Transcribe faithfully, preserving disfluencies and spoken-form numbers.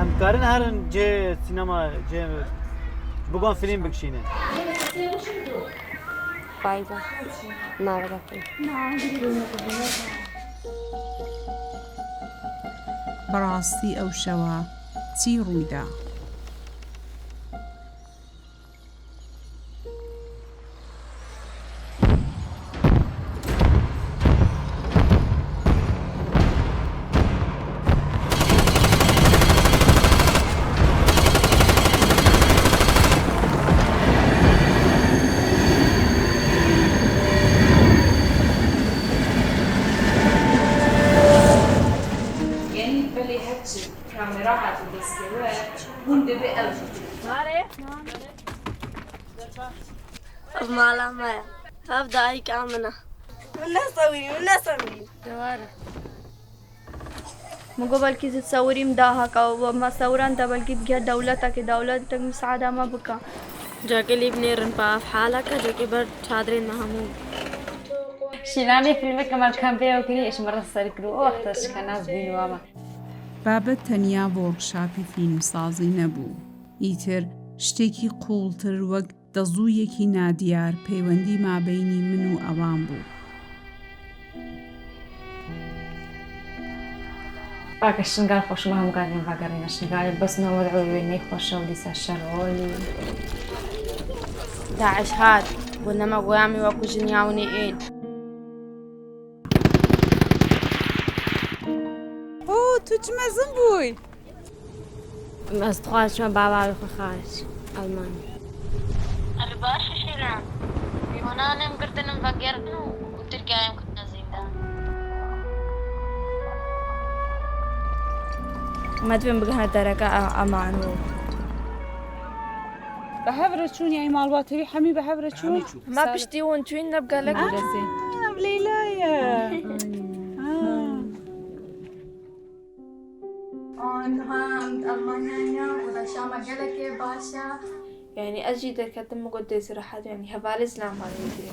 Em dikarin herin cihê sînema, cihê bigon fîlm bikişînin. Fayda. Navê de fîlm. بەڕاستی ئەو شەوە چی ڕوویدا؟ یعنی بەلێ هەرچی کامێرا هاتوو دەستێ وە، هون دەبێ ئەو. Ev mala me ye. Ev dayika min e. Min nesewirî, min nesewirî. Dewar e. Min got belkî zî sewirîm dahaka û me sewirand te belkî digihe dewletekê, dewletek misaada me bika. Cakê lî binêrin pa ev haleke, cakê ber çadrên me hemû. Şîlanê fîlmeke me li kampê ew kirî, ji min re ser kir û ew wexta şikena ez bîn wa me. بابەت تەنیا وۆرکشاپی فیلمسازی نەبوو، ئیتر شتێکی قووڵتر وەک دەزوویەکی نادیار پەیوەندی مابەینی من و ئەوان بوو. باکە شنگال خۆشمە هەمووکاریم ڤگەڕینە شنگالی بەس نەوەد ئەو وێنەی خۆشە و دیسا شەرۆلی. داعش هات، بۆ نەمە گویامی وەکو ژنیاونی ئین. ئۆ، تو چ مەزن بووی؟ Ez dixwazim çima bava wê xwe xaric Almanya. Li baş şîne. Pîvana nem girtin, em vegerin û Tirkiyeyê em kirine zîndan. Me divên bigihne dereke Aman û. Bi hev re çûn, yanî malbatê wî hemî bi hev re çûn. Hemî çûn. Me piştî hûn çûn, ne bi gelek. Aa, ev Leyla ye. Aa. Aniha em di Almanyayê ne û reşa me gelekê baş e. Yanî ez jî derketim, min got dê zî rehet, yanî hevalê zilam malê wî diye.